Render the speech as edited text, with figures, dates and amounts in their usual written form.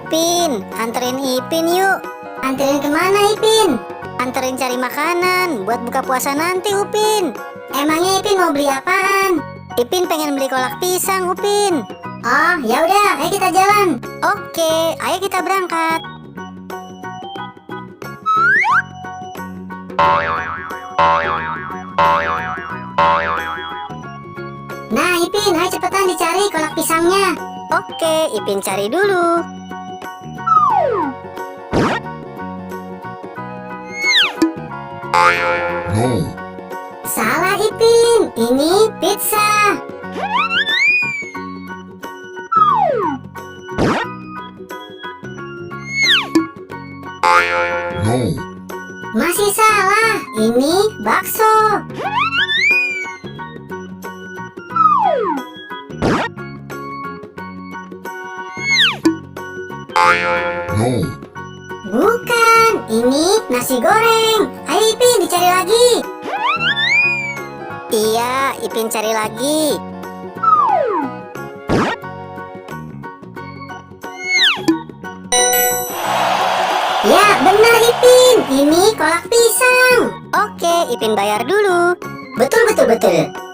Upin, anterin Ipin yuk. Anterin kemana Ipin? Anterin cari makanan buat buka puasa nanti, Upin. Emangnya Ipin mau beli apaan? Ipin pengen beli kolak pisang, Upin. Oh, ya udah, ayo kita jalan. Oke, ayo kita berangkat. Nah Ipin, ayo cepetan dicari kolak pisangnya. Oke, Ipin cari dulu. No. Salah Ipin, ini pizza. No. Masih salah, ini bakso. No. Bukan, ini nasi goreng. Ayo Ipin, dicari lagi. Iya, Ipin cari lagi. Ya, benar Ipin. Ini kolak pisang. Oke, Ipin bayar dulu. Betul, betul, betul.